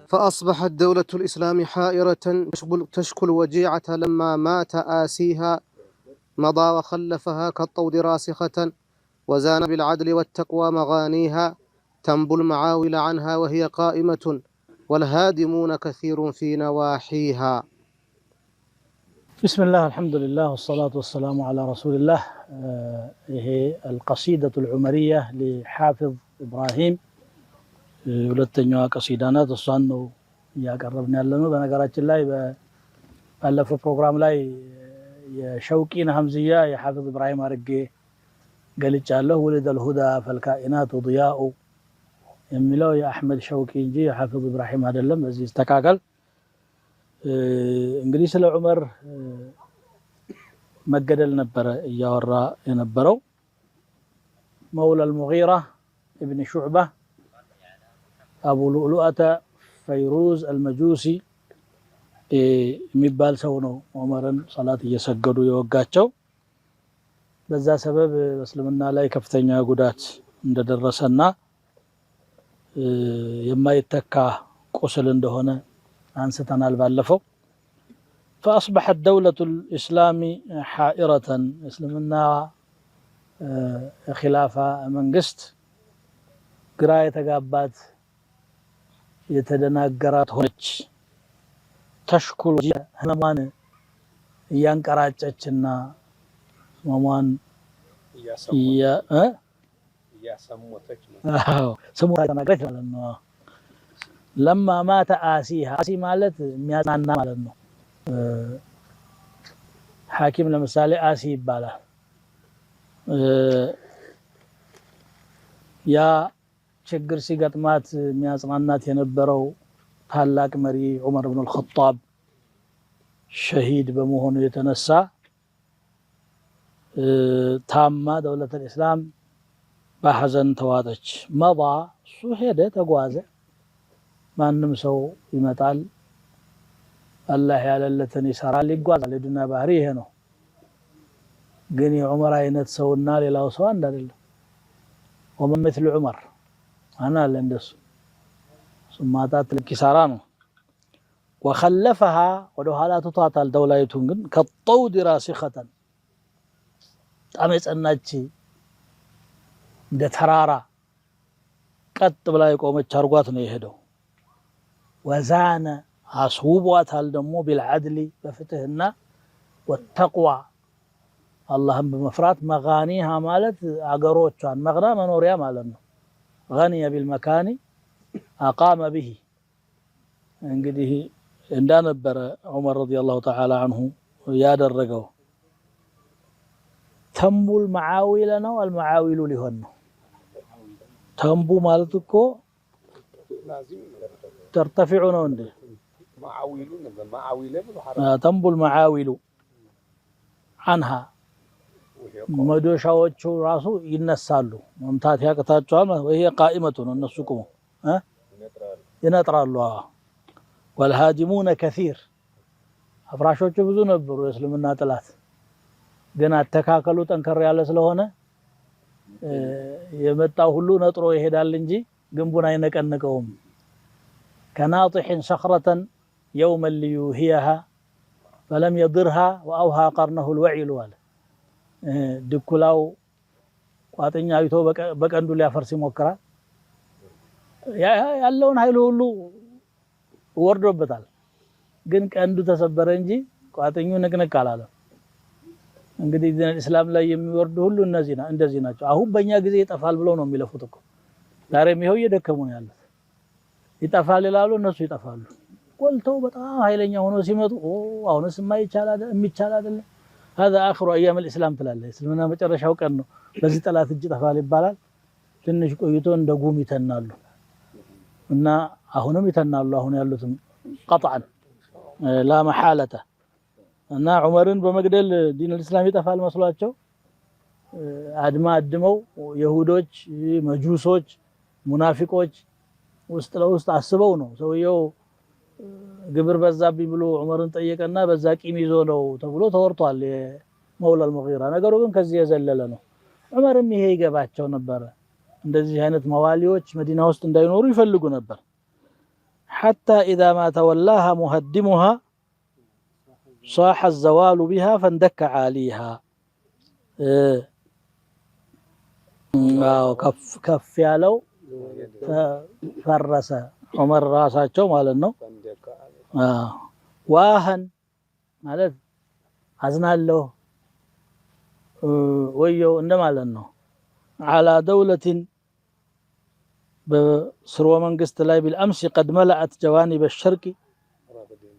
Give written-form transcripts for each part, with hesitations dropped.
فأصبحت دولة الإسلام حائرة تشكو الوجيعة لما مات آسيها، مضى وخلفها كالطود راسخة، وزان بالعدل والتقوى مغانيها، تنبو المعاول عنها وهي قائمة، والهادمون كثير في نواحيها. بسم الله، الحمد لله، والصلاة والسلام على رسول الله። ይሄ القصيدة العمرية لحافظ ኢብራሂም ሁለተኛዋ ቀሲዳ ናት። እሷን ነው እያቀረብን ያለ ነው። በነገራችን ላይ ባለፈው ፕሮግራም ላይ የሸውቂን ሀምዝያ የሓፊዝ ኢብራሂም አድርጌ ገልጫለሁ። ولد الهدى فالكائنات ضياء የሚለው የአሕመድ ሸውቂ እንጂ የሓፊዝ ኢብራሂም አይደለም። በዚህ ይስተካከል። እንግዲህ ስለ ዑመር መገደል ነበረ እያወራ የነበረው። መውላ አልሙጊራ ኢብን ሹዕባ አቡ ሉዕሉአተ ፈይሩዝ አልመጁሲ የሚባል ሰው ነው ዑመርን ሰላት እየሰገዱ የወጋቸው። በዛ ሰበብ በእስልምና ላይ ከፍተኛ ጉዳት እንደደረሰና የማይተካ ቁስል እንደሆነ አንስተናል ባለፈው። فأصبحت دولة الإسلام حائرة፣ እስልምና ኺላፋ መንግስት ግራ የተጋባት የተደናገራት ሆነች። تشكو ህመሟን እያንቀራጨችና ህመሟን ስሙ ተናግረች ማለት ነው። لما مات آسيها፣ آسي ማለት የሚያጽናና ማለት ነው። ሐኪም ለምሳሌ آسي ይባላል። ያ ችግር ሲገጥማት የሚያጽናናት የነበረው ታላቅ መሪ ዑመር ብን አልኸጣብ ሸሂድ በመሆኑ የተነሳ ታማ دولة الإسلام በሐዘን ተዋጠች። مضى እሱ ሄደ ተጓዘ። ማንም ሰው ይመጣል፣ አላህ ያለለትን ይሰራል፣ ይጓዛል። የዱንያ ባህሪ ይሄ ነው። ግን የዑመር አይነት ሰውና ሌላው ሰው አንድ አይደለም። ومن مثل عمر አና አለ እንደሱ ማጣት ትልቅ ኪሳራ ነው። وخلفها ወደ ኋላ ትቷታል። ደውላይቱን ግን كالطود راسخة በጣም የጸናች እንደ ተራራ ቀጥ ብላ የቆመች አርጓት ነው የሄደው። وزان አስውቧታል ደግሞ بالعدل በፍትህና والتقوى አላህን በመፍራት። مغانيها ማለት አገሮቿን፣ مغنى መኖሪያ ማለት ነው። غني بالمكان أقام به። እንግዲህ እንዳነበረ ዑመር رضي الله تعالى عنه ያደረገው تنبو المعاول ነው። المعاويل ሊሆን ነው። تنبو ማለት እኮ ترتفع ነው እንዴ? تنبو المعاول عنها መዶሻዎቹ ራሱ ይነሳሉ፣ መምታት ያቅታቸዋል። ይሄ قائمة ነው። እነሱ ቁሙ ይነጥራሉ። والهادمون كثير አፍራሾቹ ብዙ ነበሩ። የእስልምና ጥላት ግን አተካከሉ ጠንከር ያለ ስለሆነ የመጣው ሁሉ ነጥሮ ይሄዳል እንጂ ግንቡን አይነቀንቀውም። كناطح صخرة يوما ليوهيها فلم يضرها وأوهى قرنه الوعل አለ። ድኩላው ቋጥኛ አይቶ በቀንዱ ሊያፈርስ ይሞክራል። ያለውን ኃይሉ ሁሉ ወርዶበታል። ግን ቀንዱ ተሰበረ እንጂ ቋጥኙ ንቅንቅ አላለም። እንግዲህ እስላም ላይ የሚወርዱ ሁሉ እነዚህ እንደዚህ ናቸው። አሁን በእኛ ጊዜ ይጠፋል ብለው ነው የሚለፉት እኮ። ዛሬም ይኸው እየደከሙ ነው ያሉት። ይጠፋል ይላሉ፣ እነሱ ይጠፋሉ። ቆልተው በጣም ኃይለኛ ሆኖ ሲመጡ አሁንስ የሚቻል አይደለም፣ هذا آخر أيام الإسلام ትላለህ። እስልምና መጨረሻው ቀን ነው፣ በዚህ ጠላት እጅ ይጠፋል ይባላል። ትንሽ ቆይቶ እንደ ጉም ይተናሉ እና አሁንም ይተናሉ። አሁን ያሉትም قطعا لا محالة እና ዑመርን በመግደል دين الإسلام ይጠፋል መስሏቸው አድማ አድመው የሁዶች፣ መጁሶች፣ ሙናፊቆች ውስጥ ለውስጥ አስበው ነው። ሰውየው ግብር በዛብኝ ብሎ ዑመርን ጠየቀና በዛ ቂም ይዞ ነው ተብሎ ተወርቷል። የመውላ አልሙጊራ ነገሩ ግን ከዚህ የዘለለ ነው። ዑመርም ይሄ ይገባቸው ነበረ። እንደዚህ አይነት መዋሊዎች መዲና ውስጥ እንዳይኖሩ ይፈልጉ ነበር። حتى إذا ما تولاها مهدمها صاح الزوال بها فاندك عاليها። ከፍ ያለው ፈረሰ። ዑመር ራሳቸው ማለት ነው። واها ማለት አዝናለሁ ወየው እንደማለት ነው። على دولة በስርወ መንግስት ላይ بالأمس قد ملأت جوانب الشرق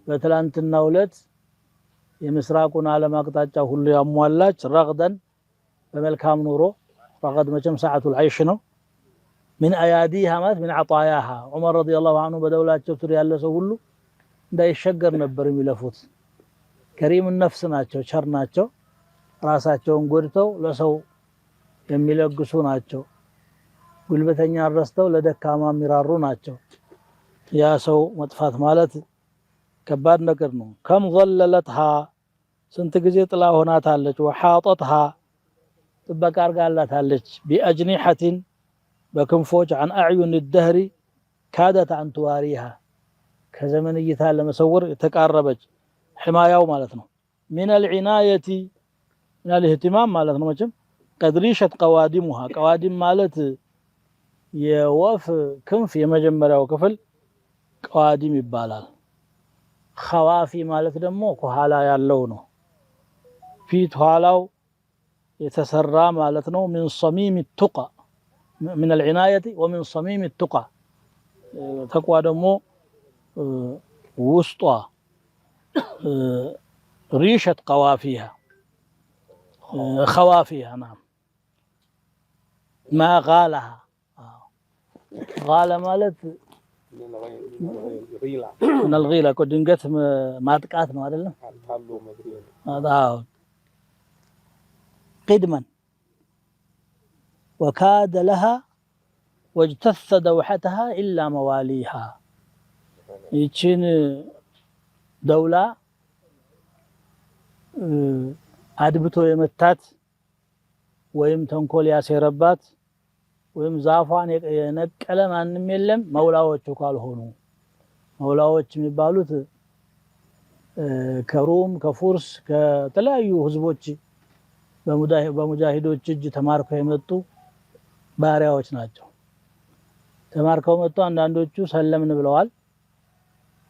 በትላንትናው ዕለት የምስራቁን ዓለም አቅጣጫ ሁሉ ያሟላች رغدا በመልካም ኑሮ፣ رغد መቼም سعة العيش ነው። من أياديها ማለት من عطاياها። ዑመር رضي الله عنه በደውላቸው ስር ያለ ሰው ሁሉ እንዳይሸገር ነበር የሚለፉት። كريم النفس ናቸው፣ ቸር ናቸው። ራሳቸውን ጎድተው ለሰው የሚለግሱ ናቸው። ጉልበተኛ ረስተው ለደካማ የሚራሩ ናቸው። ያ ሰው መጥፋት ማለት ከባድ ነገር ነው። كم ظللتها ስንት ጊዜ ጥላ ሆናታለች። وحاطتها ጥበቃ አርጋላታለች። بأجنحة በክንፎች عن أعين الدهر كادت أن تواريها ከዘመን እይታ ለመሰወር የተቃረበች ሕማያው ማለት ነው። من العناية من الاهتمام ማለት ነው። መቼም قد ريشت قوادمها፣ قوادم ማለት የወፍ ክንፍ የመጀመሪያው ክፍል قوادم ይባላል። خوافي ማለት ደግሞ ከኋላ ያለው ነው። ፊት ኋላው የተሰራ ማለት ነው። من صميم التقى من العناية ومن صميم التقى፣ ተቅዋ ደግሞ ውስጧ ريشت قوافيها خوافيها نعم ما غالها፣ غال ማለት من الغيلة እኮ ድንገት ማጥቃት ነው አይደለም? አዎ قدما وكاد لها واجتث دوحتها إلا مواليها። ይችን ደውላ አድብቶ የመታት ወይም ተንኮል ያሴረባት ወይም ዛፏን የነቀለ ማንም የለም መውላዎቹ ካልሆኑ። መውላዎች የሚባሉት ከሩም፣ ከፉርስ፣ ከተለያዩ ህዝቦች በሙጃሂዶች እጅ ተማርከው የመጡ ባሪያዎች ናቸው። ተማርከው መጡ። አንዳንዶቹ ሰለምን ብለዋል።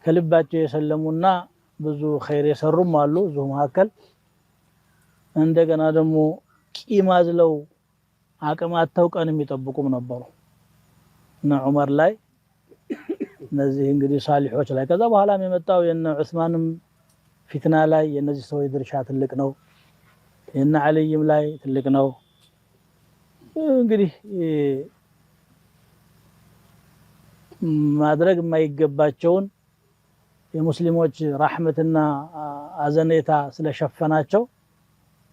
ከልባቸው የሰለሙና ብዙ ኸይር የሰሩም አሉ እዚሁ መካከል። እንደገና ደግሞ ቂም አዝለው አቅም አጥተው ቀን የሚጠብቁም ነበሩ እና ዑመር ላይ እነዚህ እንግዲህ ሳሊሖች ላይ ከዛ በኋላም የመጣው የነ ዑስማንም ፊትና ላይ የነዚህ ሰዎች ድርሻ ትልቅ ነው። የነ አልይም ላይ ትልቅ ነው። እንግዲህ ማድረግ የማይገባቸውን የሙስሊሞች ራህመትና አዘኔታ ስለሸፈናቸው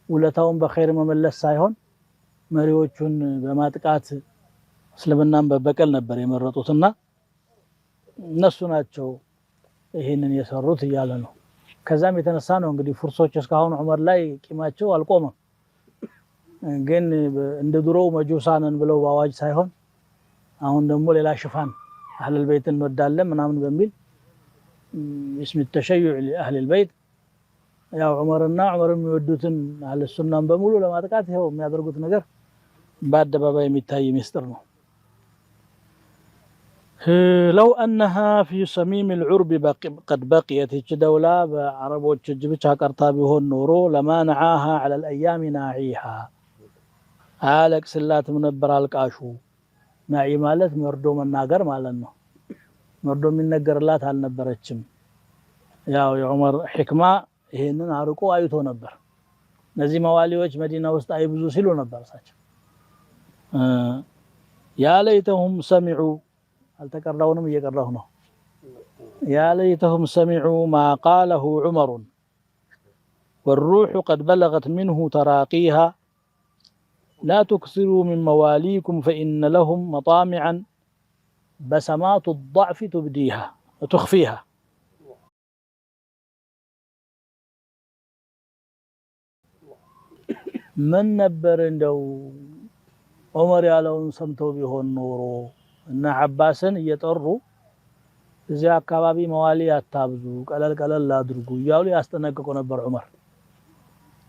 ውለታውን በኸይር መመለስ ሳይሆን መሪዎቹን በማጥቃት እስልምናን በበቀል ነበር የመረጡትና እነሱ ናቸው ይህንን የሰሩት እያለ ነው። ከዛም የተነሳ ነው እንግዲህ ፉርሶች እስካሁን ዑመር ላይ ቂማቸው አልቆመም። ግን እንደ ድሮው መጁሳንን ብለው በአዋጅ ሳይሆን አሁን ደግሞ ሌላ ሽፋን አህለል በይት እንወዳለን ምናምን በሚል اسم التشيع لأهل البيت ያው ዑመርና ዑመር የሚወዱትን አህለ ሱናን በሙሉ ለማጥቃት ይኸው የሚያደርጉት ነገር በአደባባይ የሚታይ ሚስጥር ነው። لو أنها في صميم العرب قد بقيت፣ ይች ደውላ በዓረቦች እጅ ብቻ ቀርታ ቢሆን ኖሮ لما نعاها على الأيام ناعيها አያለቅስላትም ነበር አልቃሹ። ناعي ማለት መርዶ መናገር ማለት ነው። መርዶ የሚነገርላት አልነበረችም። ያው የዑመር ሕክማ ይሄንን አርቆ አይቶ ነበር። እነዚህ መዋሊዎች መዲና ውስጥ አይብዙ ሲሉ ነበር እሳቸው። يا ليتهم سمعوا አልተቀራውንም እየቀራሁ ነው። يا ليتهم سمعوا ما قاله عمر والروح قد بلغت منه تراقيها لا تكثروا من مواليكم فإن لهم مطامعا بسمات الضعف تبديها تخفيها። ምን ነበር እንደው ዑመር ያለውን ሰምተው ቢሆን ኖሮ እና ዓባስን እየጠሩ እዚያ አካባቢ መዋሊ አታብዙ፣ ቀለል ቀለል አድርጉ እያሉ ያስጠነቅቁ ነበር ዑመር።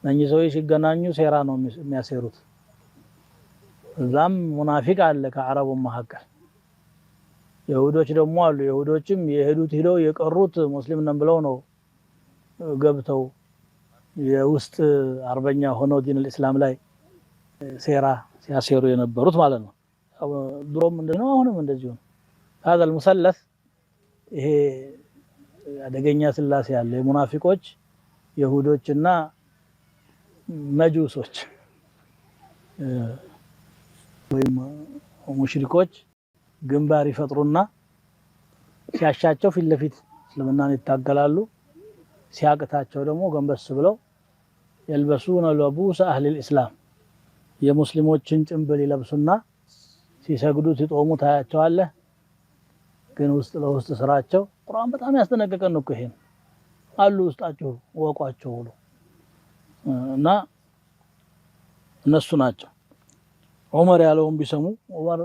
እነኚህ ሰዎች ሲገናኙ ሴራ ነው የሚያሴሩት። እዛም ሙናፊቅ አለ ከአረቡ መካከል፣ የሁዶች ደግሞ አሉ። የሁዶችም የሄዱት ሂደው የቀሩት ሙስሊም ነን ብለው ነው ገብተው የውስጥ አርበኛ ሆነው ዲን الإسلام ላይ ሴራ ሲያሴሩ የነበሩት ማለት ነው። ድሮም እንደዚህ ነው፣ አሁንም እንደዚሁ ነው። هذا المثلث ይሄ አደገኛ ስላሴ ያለ የሙናፊቆች የሁዶችና መጁሶች ወይም ሙሽሪኮች ግንባር ይፈጥሩና ሲያሻቸው ፊት ለፊት እስልምናን ይታገላሉ። ሲያቅታቸው ደግሞ ጎንበስ ብለው يلبسون لبوس أهل الإسلام የሙስሊሞችን ጭንብል ይለብሱና ሲሰግዱ ሲጦሙ ታያቸዋለህ። ግን ውስጥ ለውስጥ ስራቸው ቁርአን በጣም ያስጠነቀቀን እኮ ይሄን አሉ ውስጣችሁ ወቋቸው ብሎ እና እነሱ ናቸው ዑመር ያለውን ቢሰሙ ዑመር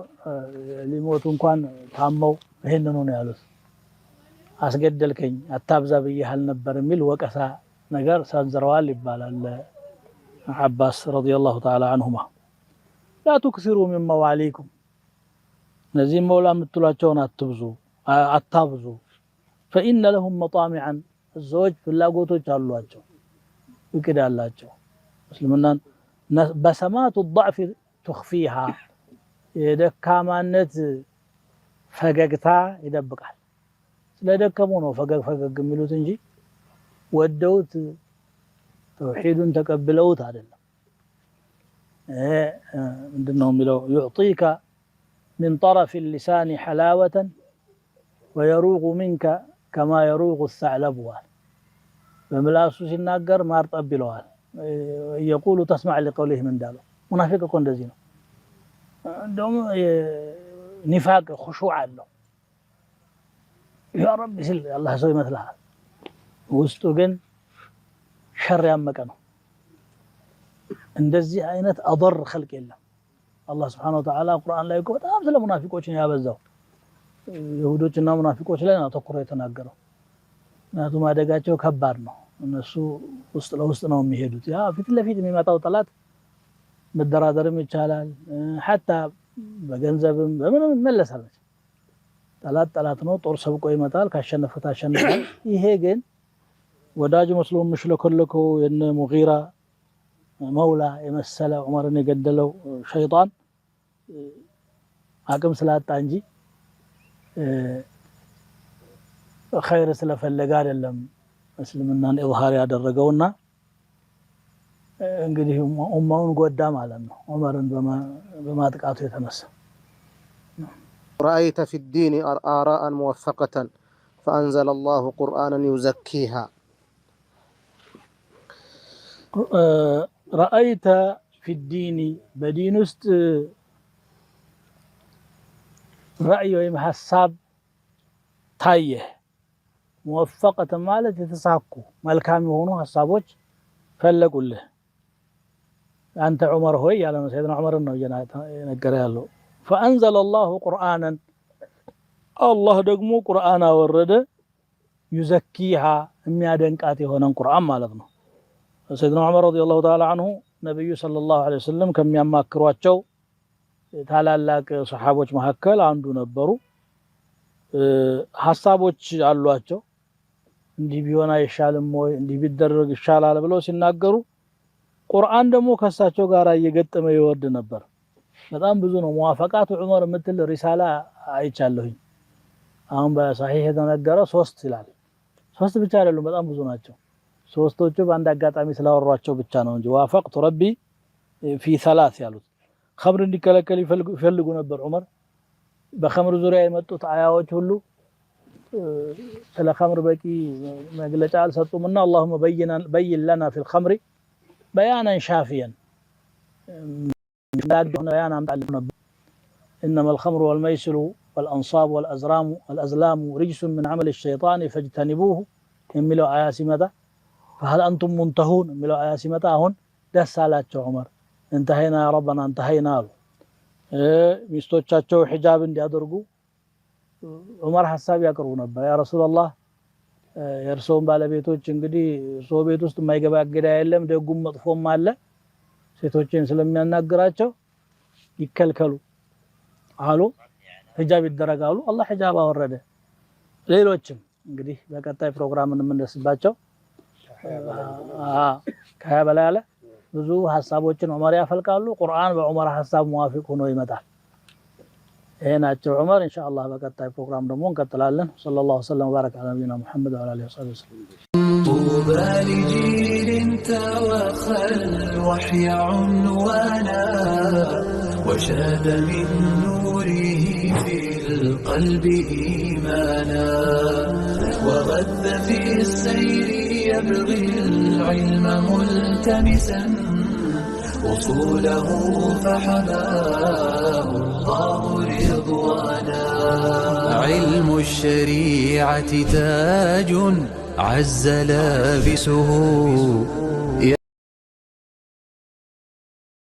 ሊሞቱ እንኳን ታመው ይሄንኑ ነው ያሉት። አስገደልከኝ አታብዛ ብዬህ አልነበር የሚል ወቀሳ ነገር ሰንዝረዋል ይባላል። አባስ رضي الله تعالى عنهما لا تكثروا من مواليكم እነዚህም መውላ የምትሏቸውን አትብዙ አታብዙ። فإن لهم مطامعا ሰዎች ፍላጎቶች አሏቸው፣ እቅድ አላቸው። እስልምናን بسمات الضعف تخفيها የደካማነት ፈገግታ ይደብቃል። ስለደከሙ ነው ፈገግ ፈገግ የሚሉት እንጂ ወደውት ተውሂዱን ተቀብለውት አይደለም። ምንድን ነው የሚለው? يعطيك من طرف اللسان حلاوة ويروغ منك كما يروغ الثعلب አለ። በምላሱ ሲናገር ማር ጠብ ይለዋል። يقول تسمع لقولهم እንዳለው ሙናፊቅ እኮ እንደዚህ ነው። እንደውም ኒፋቅ ኹሹዕ አለው። ያ ረቢ ሲል የአላህ ሰው ይመስልሃል፣ ውስጡ ግን ሸር ያመቀ ነው። እንደዚህ አይነት أضر خلق የለም። አላህ سبحانه وتعالى ቁርአን ላይ እኮ በጣም ስለ ሙናፊቆች ነው ያበዛው። ይሁዶችና ሙናፊቆች ላይ ነው አተኩሮ የተናገረው። ምክንያቱም አደጋቸው ከባድ ነው። እነሱ ውስጥ ለውስጥ ነው የሚሄዱት። ያ ፊት ለፊት የሚመጣው ጠላት መደራደርም ይቻላል፣ حتى በገንዘብም በምንም ይመለሳል። ጠላት ጠላት ነው። ጦር ሰብቆ ይመጣል። ካሸነፈ ታሸንፋል። ይሄ ግን ወዳጅ መስሎ የሚሽለኮለከው የነ ሙጊራ መውላ የመሰለ ዑመርን የገደለው ሸይጣን አቅም ስላጣ እንጂ ኸይር ስለፈለገ አይደለም እስልምናን ኢዝሃር ያደረገውና እንግዲህ ኡማውን ጎዳ ማለት ነው ዑመርን በማጥቃቱ የተነሳ። رأيت في الدين آراء موفقة فأنزل الله قرآنا يزكيها። رأيت في الدين በዲን ውስጥ ራእይ ወይም ሀሳብ ታየህ። موفقة ማለት የተሳኩ መልካም የሆኑ ሀሳቦች ፈለቁልህ። አንተ ዑመር ሆይ ያለ ነው። ሰይድና ዑመርን ነው እየነገረ ያለው። فأنزل الله قرآنا አላህ ደግሞ ቁርአን አወረደ። يزكيها የሚያደንቃት የሆነን ቁርአን ማለት ነው። ሰይድና ዑመር رضي الله تعالى عنه ነቢዩ صلى الله عليه وسلم ከሚያማክሯቸው ታላላቅ ሰሓቦች መካከል አንዱ ነበሩ። ሀሳቦች አሏቸው። እንዲህ ቢሆን አይሻልም ወይ እንዲህ ቢደረግ ይሻላል ብለው ሲናገሩ ቁርአን ደግሞ ከእሳቸው ጋር እየገጠመ ይወርድ ነበር። በጣም ብዙ ነው። موافقات عمر የምትል ሪሳላ አይቻለሁኝ። አሁን በሰሒህ የተነገረ ሶስት ይላል። ሶስት ብቻ አይደሉም፣ በጣም ብዙ ናቸው። ሶስቶቹ በአንድ አጋጣሚ ስላወሯቸው ብቻ ነው እንጂ وافقت ربي في ثلاث ያሉት ኸምር እንዲከለከል ይፈልጉ ነበር ዑመር። በኸምር ዙሪያ የመጡት አያዎች ሁሉ ስለ ኸምር በቂ መግለጫ አልሰጡምና اللهم بين لنا في الخمر بيانا شافيا بيان አምጣልን ነበር። إنما الخمر والميسر والأنصاب والأزلام رجس من عمل الشيطان فاجتنبوه የሚለው አያ ሲመጣ فهل أنتم منتهون የሚለው አያ ሲመጣ አሁን ደስ አላቸው ዑመር። انتهينا يا ربنا انتهينا አሉ። ሚስቶቻቸው ሒጃብ እንዲያደርጉ ዑመር ሀሳብ ያቀርቡ ነበር። يا رسول الله፣ የእርስዎን ባለቤቶች እንግዲህ እርስዎ ቤት ውስጥ የማይገባ እንግዳ የለም፣ ደጉም መጥፎም አለ። ሴቶችን ስለሚያናግራቸው ይከልከሉ አሉ። ሂጃብ ይደረጋሉ። አላህ ሂጃብ አወረደ። ሌሎችም እንግዲህ በቀጣይ ፕሮግራም የምንደርስባቸው ከ20 በላይ አለ። ብዙ ሀሳቦችን ዑመር ያፈልቃሉ። ቁርአን በዑመር ሀሳብ موافق ሆኖ ይመጣል። ይሄ ናቸው ዑመር። ኢንሻአላህ በቀጣይ ፕሮግራም ደግሞ እንቀጥላለን። صلى الله وسلم وبارك على نبينا محمد وعلى آله وصحبه وسلم። طوبى لجيل توخى الوحي عنوانا وشاد من نوره في القلب إيمانا وغذ في السير يبغي العلم ملتمسا وصوله فحماه الله رضوانا. علم الشريعة تاج عز لابسه.